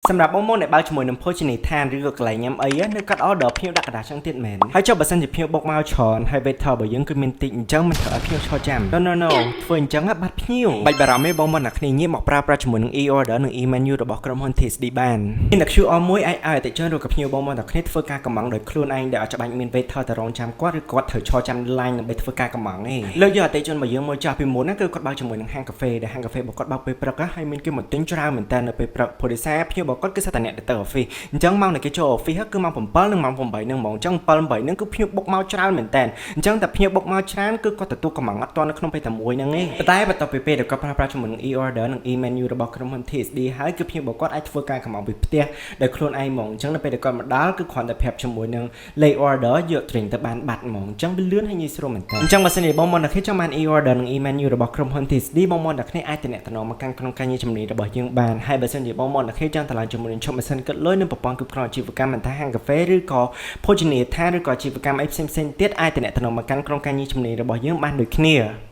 សម្រាប់បងប្អូនដែលបើកជាមួយនឹងភោជនីយដ្ឋានឬក៏កន្លែងញ៉ាំអីនៅកាត់ order ភ្ញៀវដាក់ក្រដាសចឹងទៀតមែនហើយចុះបើសិនជាភ្ញៀវបុកមកច្រើនហើយ waiter របស់យើងគឺមានតិចអញ្ចឹងមិនត្រូវឲ្យភ្ញៀវឈរចាំ No, no, no ធ្វើអញ្ចឹងបាត់ភ្ញៀវបាច់បារម្ភទេបងប្អូនអ្នកគ្នាងាកមកប្រើប្រាស់ជាមួយនឹង e-order និង e-menu របស់ក្រុមហ៊ុន TSD បានមានតែ QR មួយអាចឲ្យអតិថិជនឬក៏ភ្ញៀវបងប្អូនទាំងគ្នាធ្វើការកម្ម៉ង់ដោយខ្លួនឯងដែលអត់ច្បាច់មាន waiter ទៅរងចាំគាត់ឬគាត់ត្រូវឈរចាំ line ដើម្បីធ្វើការកម្ម៉ង់ទេលើកយកអតិថិជនរបស់យើងមួយចាស់ពីមុនណាគឺគាត់បើកជាមួយនឹងហាងកាហ្វេដែលហាងកាហ្វេរបស់គាត់បើកពេលព្រឹកហើយមានគេមកទិញច្រើនមែនតើនៅពេលព្រឹកព្រោះដោយសារភ្ញៀវរបស់គាត់គឺសុទ្ធតែអ្នកដែលទៅ office អញ្ចឹងម៉ោងដែលគេចូល office គឺម៉ោង7និងម៉ោង8ហ្នឹងហ្មងអញ្ចឹង7 8ហ្នឹងគឺភ្ញៀវបុកមកច្រើនមែនតើអញ្ចឹងតែភ្ញៀវបុកមកច្រើនគឺគាត់ទទួលកម្ម៉ង់អត់ទាន់នៅក្នុងពេលតែមួយហ្នឹងទេប៉ុន្តែបន្ទាប់ពីពេលដែលគាត់ប្រើប្រាស់ជាមួយនឹង e-order និង e-menu របស់ក្រុមហ៊ុន TSD ហើយគឺភ្ញៀវរបស់គាត់អាចធ្វើការកម្ម៉ង់ពីផ្ទះដោយខ្លួនឯងហ្មងអញ្ចឹងនៅពេលដែលគាត់មកដល់គឺគ្រាន់តែប្រាប់ជាមួយនឹងលេខ order យក drink ទៅបានបាត់ហ្មងអញ្ចឹងវាលឿនហើយងាយស្រួលមែនតើអញ្ចឹងបើសិនជាបងប្អូនអ្នកគ្នាចង់បាន e-order និង e-menu របស់ក្រុមហ៊ុន TSD បងប្អូនអ្នកគ្នាអាចទំនាក់ទំនងមកកាន់ក្នុងការងារជំនាញរបស់យើងបានហើយបើសិនជាបងប្អូនអ្នកគ្នាចង់តម្លើងជាមួយនឹងឈុតម៉ាស៊ីនគិតលុយនិងប្រព័ន្ធគ្រប់គ្រងអាជីវកម្មមិនថាហាងកាហ្វេឬក៏ភោជនីយដ្ឋានឬក៏អាជីវកម្មអីផ្សេងៗទៀតអាចទំនាក់ទំនងមកកាន់ក្រុមការងារជំនាញរបស់យើងបានដូចគ្នា។